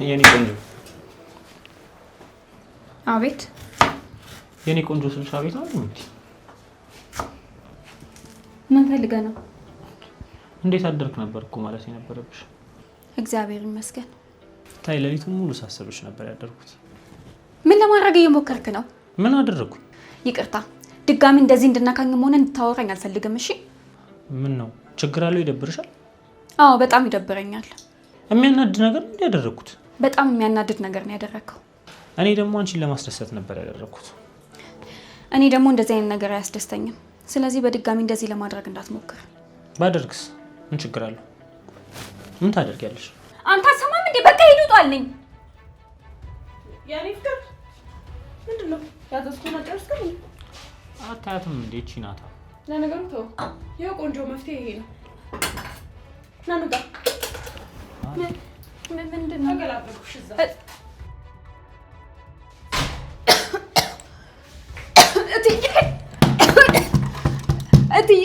የኔ ቆንጆ። አቤት። የኔ ቆንጆ ስልሽ አቤት ነው እንዴ? ምን ፈልገህ ነው? እንዴት አደርክ ነበር እኮ ማለት የነበረብሽ። እግዚአብሔር ይመስገን። ታይ ሌሊቱን ሙሉ ሳስብሽ ነበር ያደርኩት። ምን ለማድረግ እየሞከርክ ነው? ምን አደረኩ? ይቅርታ፣ ድጋሚ እንደዚህ እንድነካኝም ሆነ እንድታወራኝ አልፈልግም። እሺ። ምን ነው ችግር አለው? ይደብርሻል? አዎ በጣም ይደብረኛል። የሚያናድድ ነገር ነው ያደረኩት። በጣም የሚያናድድ ነገር ነው ያደረግከው። እኔ ደግሞ አንቺን ለማስደሰት ነበር ያደረኩት። እኔ ደግሞ እንደዚህ አይነት ነገር አያስደስተኝም። ስለዚህ በድጋሚ እንደዚህ ለማድረግ እንዳትሞክር። ባደርግስ ምን ችግር አለው? ምን ታደርጊያለሽ? አንተ አትሰማም እንዴ? በቃ ሂድ ውጣልኝ። የኔ ፍቅር ምንድን ነው ያዘዝኩህን አልጨረስክም? አታያትም እንዴ? እቺ ናታ። ለነገሩ ተው፣ ይኸው ቆንጆ መፍትሄ ይሄ ነው። ና እንውጣ። ምንድን ነው? ተገላገልኩሽ እዛ። እትዬ እትዬ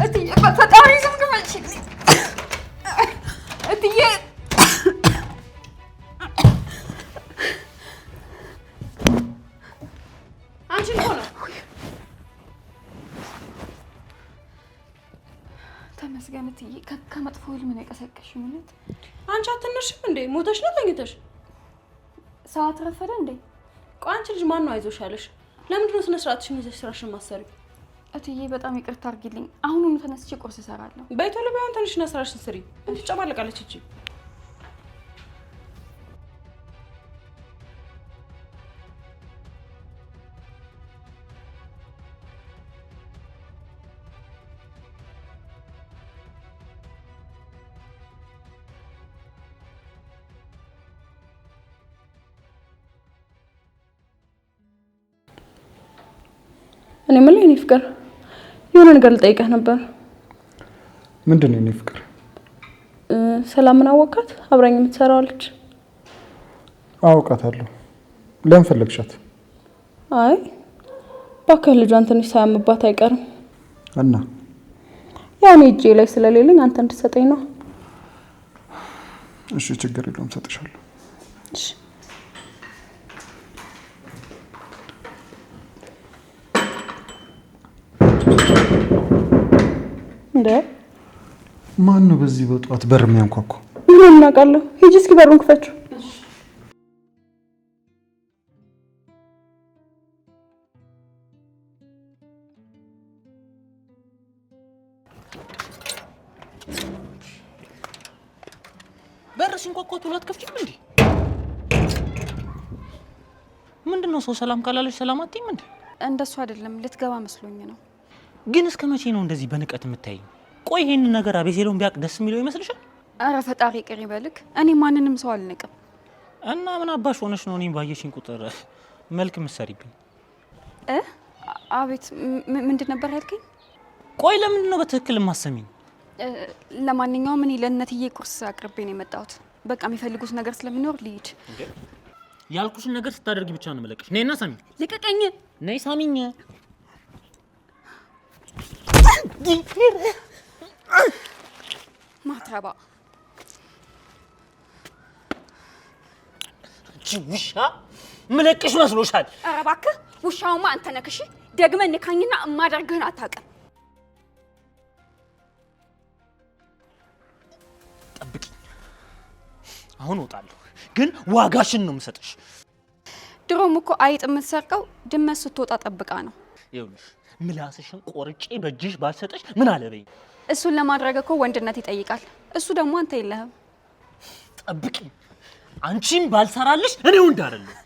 እትዬ በፈጣሪ ስም ክፈችልኝ። እትዬ አንቺን እኮ ነው። ተመስገን እትዬ፣ ከመጥፎ ህልም ነው የቀሰቀሽኝ። እውነት አንቺ አትነሽም እንዴ? ሞተሽ ነው ተኝተሽ? ሰዓት ረፈደ እንዴ? ቆይ አንቺ ልጅ ማን ነው አይዞሽ ያለሽ? ለምንድን ነው ስነ ስርዓትሽን ይዘሽ ስራሽን ማሰሪው? እትዬ በጣም ይቅርታ አድርጊልኝ። አሁኑኑ ተነስቼ ቁርስ እሰራለሁ። በይ ቶሎ በይ፣ አሁን ተነሽና ስራሽን ስሪ። ትጨማለቃለች እቺ። እኔ የምልህ የኔ ፍቅር የሆነ ነገር ልጠይቅህ ነበር። ምንድን ነው የኔ ፍቅር? ሰላምን አወቃት? አብራኝ የምትሰራው አለች። አውቃታለሁ። ለምን ፈለግሻት? አይ እባክህ ልጇን ትንሽ ሳያምባት አይቀርም። እና ያው እኔ እጄ ላይ ስለሌለኝ አንተ እንድትሰጠኝ ነው። እሺ ችግር የለውም እሰጥሻለሁ። እሺ። እንደ ማን ነው በዚህ በጠዋት በር የሚያንኳኳ? ምን እናውቃለሁ? ሂጂ እስኪ በሩን ክፈችው። በር ሲንኳኳ ቶሎ አትከፍቺም እንዴ? ምንድን ነው ሰው ሰላም ካላለች ሰላም አትይም እንዴ? እንደሱ አይደለም፣ ልትገባ መስሎኝ ነው። ግን እስከ መቼ ነው እንደዚህ በንቀት የምታይኝ? ቆይ ይሄንን ነገር አቤሴሎም ቢያውቅ ደስ የሚለው ይመስልሻል? ኧረ ፈጣሪ ይቅር ይበልክ። እኔ ማንንም ሰው አልንቅም። እና ምን አባሽ ሆነሽ ነው እኔን ባየሽኝ ቁጥር መልክ የምትሰሪብኝ? አቤት፣ ምንድን ነበር ያልከኝ? ቆይ ለምንድን ነው በትክክል የማሰሚኝ? ለማንኛውም እኔ ለእነትዬ ቁርስ አቅርቤ ነው የመጣሁት። በቃ የሚፈልጉት ነገር ስለሚኖር ልሂድ። ያልኩሽን ነገር ስታደርጊ ብቻ ነው የምለቅሽ። ነይና ሳሚኝ። ልቀቀኝ! ነይ ሳሚኝ። ማትረባ አንቺ ውሻ ምለቅሽ መስሎሻል? ኧረ እባክህ ውሻውማ አንተ ነህ። እሺ ደግመህ ንካኝና እማደርግህን አታውቅም። ጠብቂኝ፣ አሁን እወጣለሁ፣ ግን ዋጋሽን ነው የምሰጥሽ። ድሮም እኮ አይጥ የምትሰርቀው ድመት ስትወጣ ጠብቃ ነው። ይኸውልሽ ምላስሽን ቆርጬ በእጅሽ ባልሰጠሽ ምን አለ በይኝ። እሱን ለማድረግ እኮ ወንድነት ይጠይቃል። እሱ ደግሞ አንተ የለህም። ጠብቂኝ፣ አንቺም ባልሰራልሽ እኔ ወንድ አይደለሁም።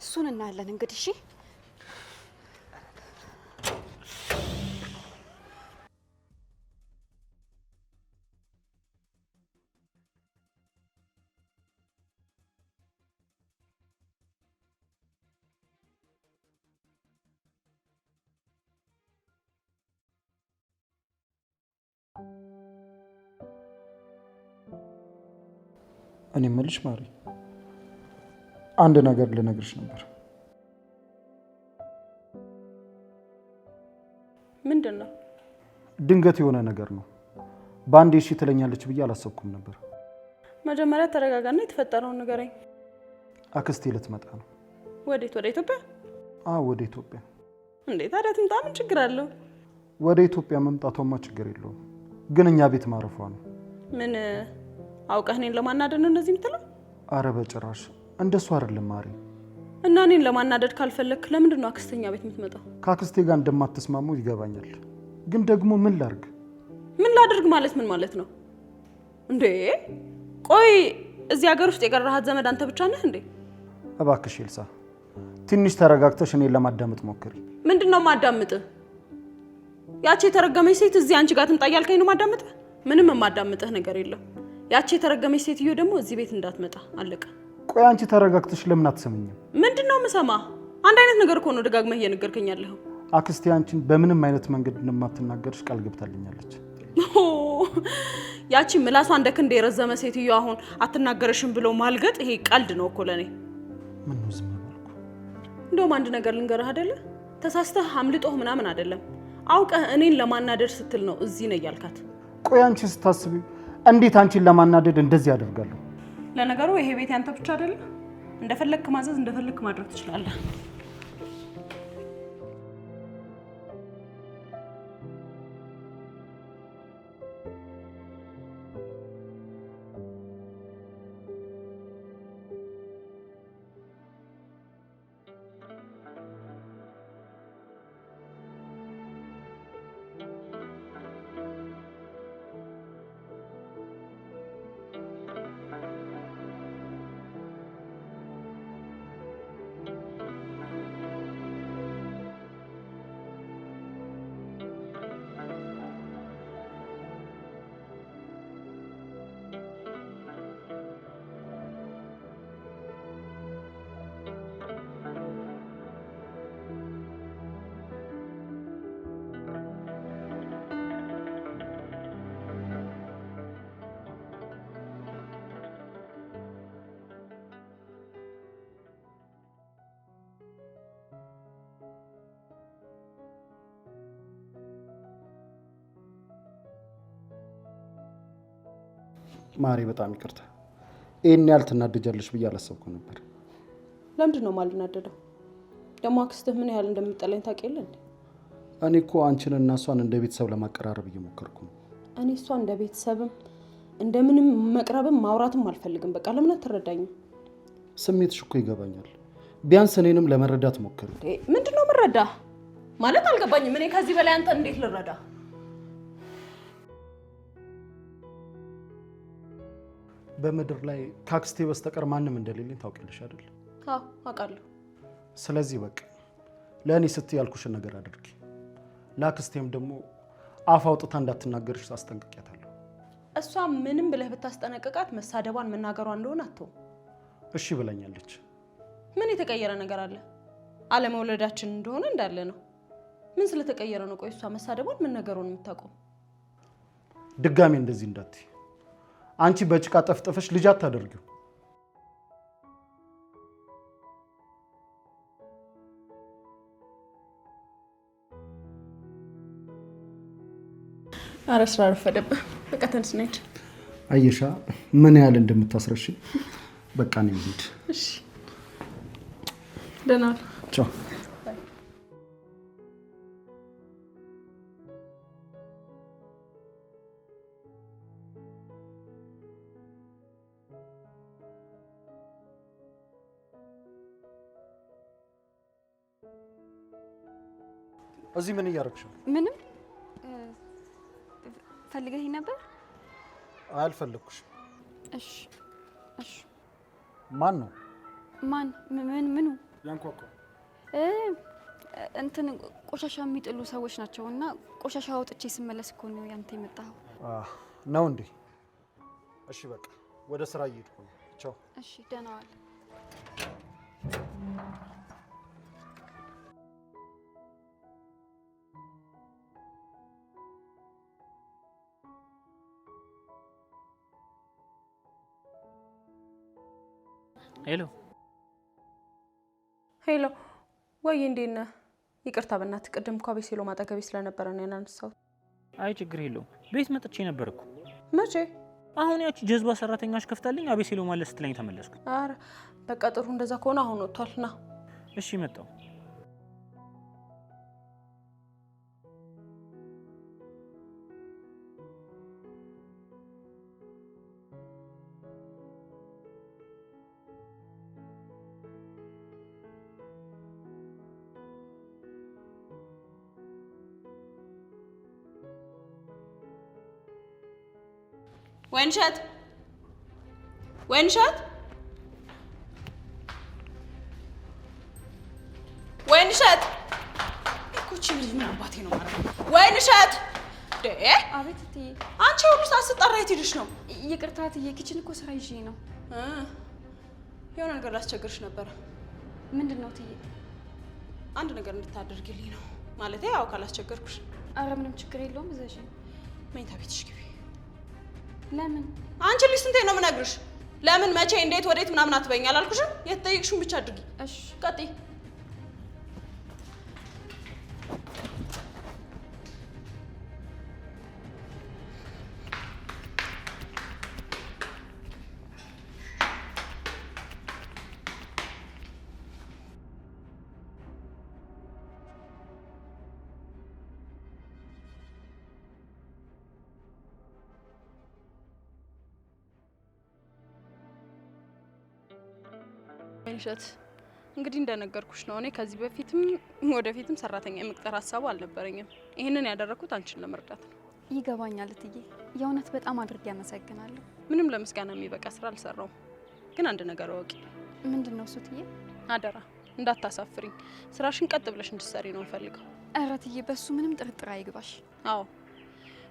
እሱን እናያለን እንግዲህ። እሺ እኔ የምልሽ ማሪ፣ አንድ ነገር ልነግርሽ ነበር። ምንድን ነው? ድንገት የሆነ ነገር ነው። በአንዴ እሺ ትለኛለች ብዬ አላሰብኩም ነበር። መጀመሪያ ተረጋጋና የተፈጠረውን ንገረኝ። አክስቴ ልትመጣ ነው። ወዴት? ወደ ኢትዮጵያ? አዎ ወደ ኢትዮጵያ። እንዴ ታዲያ ትምጣ፣ ምን ችግር አለው? ወደ ኢትዮጵያ መምጣቷማ ችግር የለውም፣ ግን እኛ ቤት ማረፏ ነው። ምን አውቀህ እኔን ለማናደድ ነው እንደዚህ የምትለው? አረ በጭራሽ እንደሱ አይደለም ማሪ። እና እኔን ለማናደድ ካልፈለግክ ለምንድን ነው አክስቴ እኛ ቤት የምትመጣው? ከአክስቴ ጋር እንደማትስማሙ ይገባኛል፣ ግን ደግሞ ምን ላርግ? ምን ላድርግ ማለት ምን ማለት ነው እንዴ? ቆይ እዚህ ሀገር ውስጥ የቀረሃት ዘመድ አንተ ብቻ ነህ እንዴ? እባክሽ ኤልሳ ትንሽ ተረጋግተሽ እኔን ለማዳመጥ ሞክሪ። ምንድን ነው የማዳምጥ? ያቺ የተረገመች ሴት እዚህ አንቺ ጋር ትምጣ እያልከኝ ነው የማዳምጥህ? ምንም የማዳምጥህ ነገር የለም። ያቺ የተረገመች ሴትዮ ደግሞ እዚህ ቤት እንዳትመጣ፣ አለቀ። ቆይ አንቺ ተረጋግተሽ ለምን አትሰምኝም? ምንድን ነው የምሰማ? አንድ አይነት ነገር እኮ ነው ደጋግመህ እየነገርከኝ ያለኸው። አክስቴ አንቺን በምንም አይነት መንገድ እንደማትናገርሽ ቃል ገብታልኛለች። ያቺ ምላሷ እንደ ክንድ የረዘመ ሴትዮ አሁን አትናገርሽም ብሎ ማልገጥ ይሄ ቀልድ ነው እኮ ለኔ። ምን ነው ዝም ባልኩ? እንደውም አንድ ነገር ልንገርህ አይደለ፣ ተሳስተህ አምልጦህ ምናምን አይደለም፣ አውቀህ እኔን ለማናደድ ስትል ነው እዚህ ነው እያልካት። ቆይ አንቺ ስታስቢው እንዴት አንቺን ለማናደድ እንደዚህ አደርጋለሁ? ለነገሩ ይሄ ቤት ያንተ ብቻ አይደለም፣ እንደፈለግክ ማዘዝ እንደፈለግክ ማድረግ ትችላለህ። ማሪ በጣም ይቅርታ፣ ይሄን ያህል ትናደጃለሽ ብዬ አላሰብኩም ነበር። ለምንድን ነው የማልናደደው? ደግሞ አክስትህ ምን ያህል እንደምጠላኝ ታውቅ የለ እንዴ? እኔ እኮ አንቺን እና እሷን እንደ ቤተሰብ ለማቀራረብ እየሞከርኩ ነው። እኔ እሷ እንደ ቤተሰብም እንደምንም መቅረብም ማውራትም አልፈልግም። በቃ ለምን አትረዳኝም? ስሜትሽ እኮ ይገባኛል። ቢያንስ እኔንም ለመረዳት ሞክሪ። ምንድን ነው የምረዳ ማለት አልገባኝም። እኔ ከዚህ በላይ አንተን እንዴት ልረዳ? በምድር ላይ ከአክስቴ በስተቀር ማንም እንደሌለኝ ታውቂያለሽ አይደል? አዎ አውቃለሁ። ስለዚህ በቃ ለእኔ ስትይ ያልኩሽን ነገር አድርጊ። ለአክስቴም ደግሞ አፍ አውጥታ እንዳትናገርሽ አስጠንቅቂያታለሁ። እሷ ምንም ብለህ ብታስጠነቅቃት መሳደቧን መናገሯ እንደሆነ አትተውም። እሺ ብለኛለች። ምን የተቀየረ ነገር አለ? አለመውለዳችን እንደሆነ እንዳለ ነው። ምን ስለተቀየረ ነው ቆይ እሷ መሳደቧን መናገሯን የምታቆም? ድጋሜ እንደዚህ እንዳትይ። አንቺ በጭቃ ጠፍጥፈሽ ልጅ አታደርጊው። ኧረ ስራ ረፈደብህ። በቃ ተነስ እንሂድ። አየሻ ምን ያህል እንደምታስረሽ። በቃ ነው እንሂድ። እሺ ደህና ዋል። ቻው። እዚህ ምን እያደረግሽ ነው? ምንም። ፈልገኸኝ ነበር? አልፈለግኩሽም። እሺ እሺ። ማን ነው? ማን? ምን ምኑ? ያንኳኳው? እንትን ቆሻሻ የሚጥሉ ሰዎች ናቸው እና ቆሻሻ አውጥቼ ስመለስ እኮ ነው ያንተ የመጣኸው። ነው እንዴ? እሺ በቃ ወደ ስራ እየሄድኩ ነው። ቻው። እሺ ደህና ዋል። Hello Hello። ወይ እንዴት ነህ? ይቅርታ በእናትህ ቅድም እኮ አቤሴሎም አጠገቤ ስለነበረ ነው ያላነሳሁት። አይ ችግር የለውም። ቤት መጥቼ ነበር እኮ መቼ? አሁን ያቺ ጀዝባ ሰራተኛሽ ከፍታልኝ አቤሴሎም አለ ስትለኝ ተመለስኩ። ኧረ በቃ ጥሩ፣ እንደዛ ከሆነ አሁን ወጥቷል። ና። እሺ መጣሁ። ወይንሸት ወይንሸት ወይንሸት እኮ ይህቺ ልጅ ምን አባቴ ነው ማለት ነው? ወይንሸት! አቤት እትዬ። አንቺ ሁሉ ሰዓት ስጠራ የት ሄደሽ ነው? ይቅርታ እትዬ፣ kitchen እኮ ስራ ይዤ ነው። የሆነ ነገር ላስቸግርሽ ነበረ። ምንድን ነው እትዬ? አንድ ነገር እንድታደርጊልኝ ነው። ማለቴ ያው ካላስቸገርኩሽ። አረ ምንም ችግር የለውም፣ እዘዥ። መኝታ ቤትሽ ግቢ። ለምን? አንቺ ልጅ ስንቴ ነው የምነግርሽ? ለምን፣ መቼ፣ እንዴት፣ ወዴት ምናምን አትበይኝ አላልኩሽም? የተጠየቅሽውን ብቻ አድርጊ። እሺ ቀጥይ። ወይንሸት እንግዲህ እንደነገርኩሽ ነው። እኔ ከዚህ በፊትም ወደፊትም ሰራተኛ የመቅጠር ሀሳቡ አልነበረኝም። ይህንን ያደረኩት አንቺን ለመርዳት ነው። ይገባኛል እትዬ፣ የእውነት በጣም አድርጌ አመሰግናለሁ። ምንም ለምስጋና የሚበቃ ስራ አልሰራውም፣ ግን አንድ ነገር እወቂ። ምንድን ነው እሱ እትዬ? አደራ እንዳታሳፍሪኝ። ስራሽን ቀጥ ብለሽ እንድትሰሪ ነው የምፈልገው። ኧረ እትዬ፣ በሱ ምንም ጥርጥር አይግባሽ። አዎ፣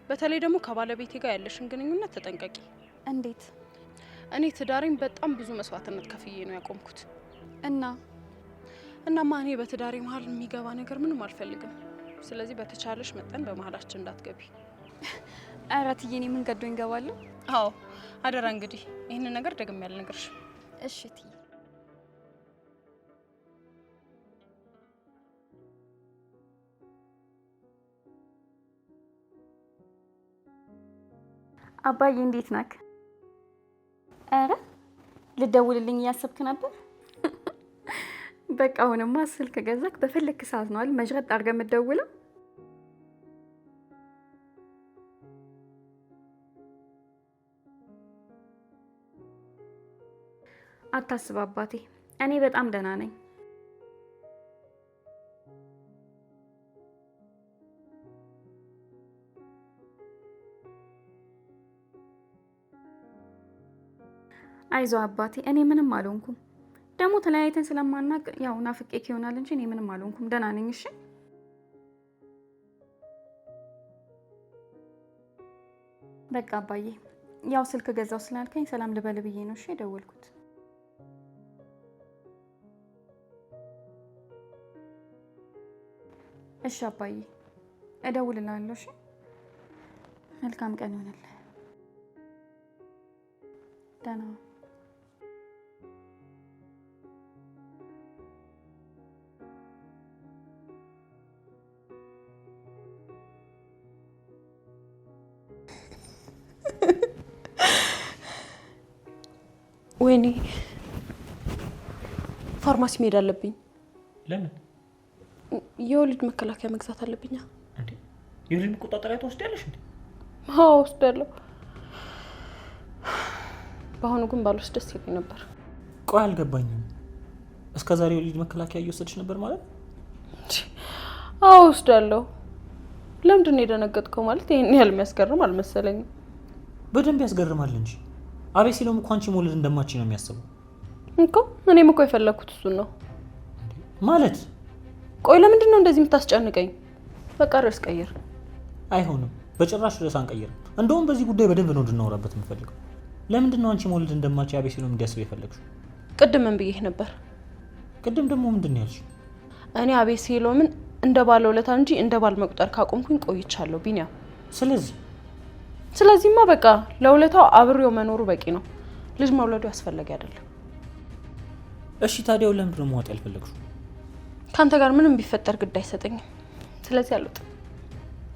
በተለይ ደግሞ ከባለቤቴ ጋር ያለሽን ግንኙነት ተጠንቀቂ። እንዴት? እኔ ትዳሬን በጣም ብዙ መስዋዕትነት ከፍዬ ነው ያቆምኩት። እና እናማ እኔ በትዳሬ መሀል የሚገባ ነገር ምንም አልፈልግም። ስለዚህ በተቻለሽ መጠን በመሀላችን እንዳትገቢ። ኧረ እትዬ፣ እኔ ምን ገዶኝ እገባለሁ? አዎ አደራ። እንግዲህ ይህንን ነገር ደግሜ አልነግርሽም። እሺ እትዬ። አባዬ እንዴት ነክ? ኧረ ልደውልልኝ እያሰብክ ነበር? በቃ አሁንማ ስልክ ገዛክ፣ በፈለክ ሰዓት ነው አይደል መዥረጥ አድርገህ የምትደውለው? አታስብ አባቴ፣ እኔ በጣም ደህና ነኝ። አይዞህ አባቴ፣ እኔ ምንም አልሆንኩም። ደግሞ ተለያይተን ስለማናቅ ያው ናፍቄክ ይሆናል እንጂ እኔ ምንም አልሆንኩም፣ ደህና ነኝ። እሺ በቃ አባዬ፣ ያው ስልክ ገዛው ስላልከኝ ሰላም ልበል ብዬ ነው እሺ የደወልኩት። እሺ አባዬ፣ እደውልልሃለሁ። እሺ መልካም ቀን ይሆንልህ። ደህና ሁን። ወይኔ ፋርማሲ መሄድ አለብኝ። ለምን? የወሊድ መከላከያ መግዛት አለብኛ። እንዴ የወሊድ መቆጣጠሪያ ትወስጃለሽ እንዴ? አዎ እወስዳለሁ። በአሁኑ ግን ባልወስድ ደስ ይለኝ ነበር። ቆይ አልገባኝም። እስከ ዛሬ የወሊድ መከላከያ እየወሰድሽ ነበር ማለት? አዎ እወስዳለሁ። ለምንድን ነው የደነገጥከው? ማለት ይሄን ያህል የሚያስገርም አልመሰለኝም። በደንብ ያስገርማል እንጂ አቤሴሎም እኮ አንቺ መውለድ እንደማትችይ ነው የሚያስበው እኮ። እኔም እኮ የፈለኩት እሱን ነው ማለት። ቆይ ለምንድን ነው እንደዚህ የምታስጨንቀኝ? በቃ ርዕስ ቀይር። አይሆንም፣ በጭራሽ ርዕስ አንቀይርም። እንደውም በዚህ ጉዳይ በደንብ ነው እንድናወራበት የምፈልገው። ለምንድን ነው አንቺ መውለድ እንደማትችይ አቤሴሎም እንዲያስብ የፈለግሽው? ቅድም ምን ብዬሽ ነበር? ቅድም ደግሞ ምንድን ነው ያልሽው? እኔ አቤሴሎምን እንደ ባለ ውለታ እንጂ እንደ ባል መቁጠር ካቆምኩኝ ቆይቻለሁ ቢኒያም። ስለዚህማ በቃ ለውለታው አብሬው መኖሩ በቂ ነው። ልጅ መውለዱ አስፈላጊ አይደለም። እሺ ታዲያው ለምንድን ነው መዋጥ ያልፈለግሽው? ካንተ ጋር ምንም ቢፈጠር ግድ አይሰጠኝም። ስለዚህ አልወጣም።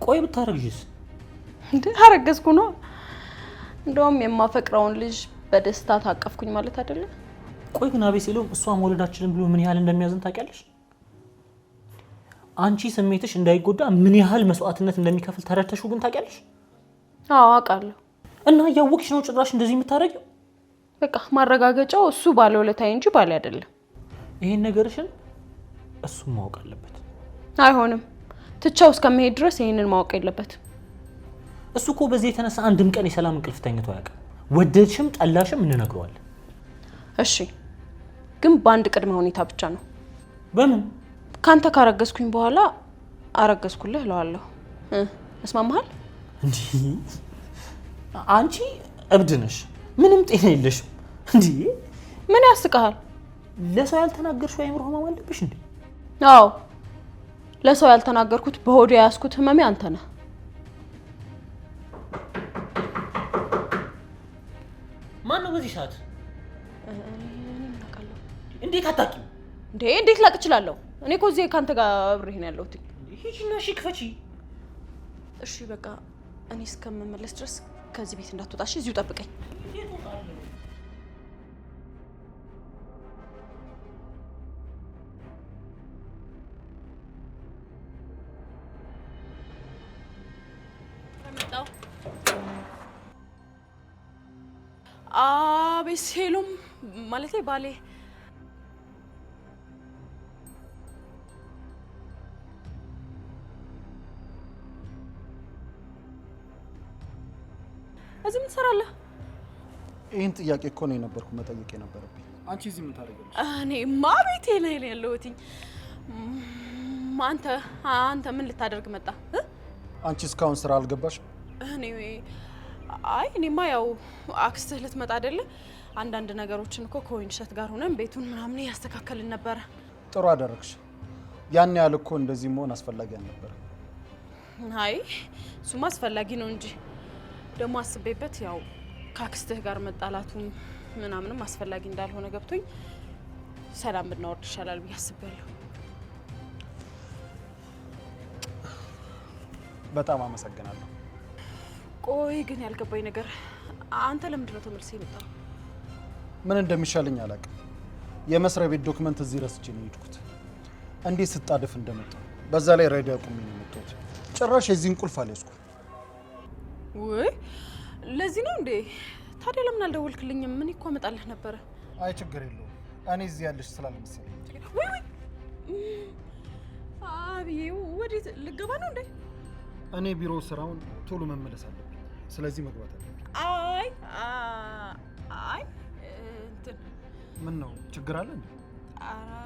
ቆይ ብታረግዥስ? እንዴ አረገዝኩ ነው። እንደውም የማፈቅረውን ልጅ በደስታ ታቀፍኩኝ ማለት አይደለም። ቆይ ግን አቤሴሎም እሷ መውለዳችንን ብሎ ምን ያህል እንደሚያዝን ታውቂያለሽ? አንቺ ስሜትሽ እንዳይጎዳ ምን ያህል መስዋዕትነት እንደሚከፍል ተረድተሽው ግን ታውቂያለሽ? አዎ አውቃለሁ። እና እያወቅሽ ነው ጭራሽ እንደዚህ የምታደርጊው? በቃ ማረጋገጫው እሱ ባለውለታዬ እንጂ ባሌ አይደለም። ይሄን ነገርሽን እሱም ማወቅ አለበት። አይሆንም፣ ትቻው እስከመሄድ ድረስ ይሄንን ማወቅ የለበትም። እሱ እኮ በዚህ የተነሳ አንድም ቀን የሰላም እንቅልፍ ተኝቶ አያውቅም። ወደድሽም ጠላሽም እንነግረዋለን። እሺ፣ ግን በአንድ ቅድመ ሁኔታ ብቻ ነው። በምን? ካንተ ካረገዝኩኝ በኋላ አረገዝኩልህ እለዋለሁ። እስማማሃል? እንዴ አንቺ እብድ ነሽ፣ ምንም ጤና የለሽም። እንዴ ምን ያስቅሃል? ለሰው ያልተናገርሽው የአእምሮ ህመም አለብሽ እንዴ? አዎ፣ ለሰው ያልተናገርኩት በሆዱ የያዝኩት ህመሜ አንተ ነህ። ማን ነው በዚህ ሰዓት? እኔ ምን አውቃለሁ? እንዴት አታውቂም? እንዴ እንዴት ላቅ እችላለሁ? እኔ እኮ እዚህ ካንተ ጋር አብሬህ ነው ያለሁት። ሂጂና እሺ ክፈቺ። እሺ በቃ እኔ እስከምመለስ ድረስ ከዚህ ቤት እንዳትወጣ እሺ? እዚሁ ጠብቀኝ። አቤሴሎም ማለቴ ባሌ እዚህ ምን ትሰራለህ? ይህን ጥያቄ እኮ ነው የነበርኩ መጠየቅ የነበረብኝ። አንቺ እዚህ ምን ታደርጊያለሽ? እኔማ ቤቴ ላይ ነው ያለሁት። አንተ ምን ልታደርግ መጣ? አንቺ እስካሁን ስራ አልገባሽም? እኔ አይ እኔማ ያው አክስትህ ልትመጣ አይደለ? አንዳንድ ነገሮችን እኮ ከወይንሸት ጋር ሆነን ቤቱን ምናምን እያስተካከልን ነበረ። ጥሩ አደረግሽ። ያን ያህል እኮ እንደዚህ መሆን አስፈላጊ አልነበረ። አይ እሱማ አስፈላጊ ነው እንጂ ደግሞ አስቤበት ያው ከአክስትህ ጋር መጣላቱ ምናምንም አስፈላጊ እንዳልሆነ ገብቶኝ ሰላም ብናወርድ ይሻላል ብዬ አስቤያለሁ። በጣም አመሰግናለሁ። ቆይ ግን ያልገባኝ ነገር አንተ ለምንድን ነው ተመልሰህ የመጣው? ምን እንደሚሻለኝ አላውቅም። የመስሪያ ቤት document እዚህ ረስቼ ነው የሄድኩት። እንዴት ስጣድፍ እንደመጣሁ በዛ ላይ ride አቁሜ ነው የመጣሁት። ጭራሽ የዚህን ቁልፍ አልያዝኩም። ውይ ለዚህ ነው እንዴ? ታዲያ ለምን አልደወልክልኝም? ምን እኮ አመጣልህ ነበረ። አይ ችግር የለውም እኔ እዚህ ያለሽ ስላልመሰለኝ። ውይ ውይ አብዬ ወዴት ልገባ ነው እንዴ? እኔ ቢሮ ስራውን ቶሎ መመለስ አለብኝ። ስለዚህ መግባት አለብኝ። አይ አይ እንትን ምን ነው ችግር አለ እንዴ? ኧረ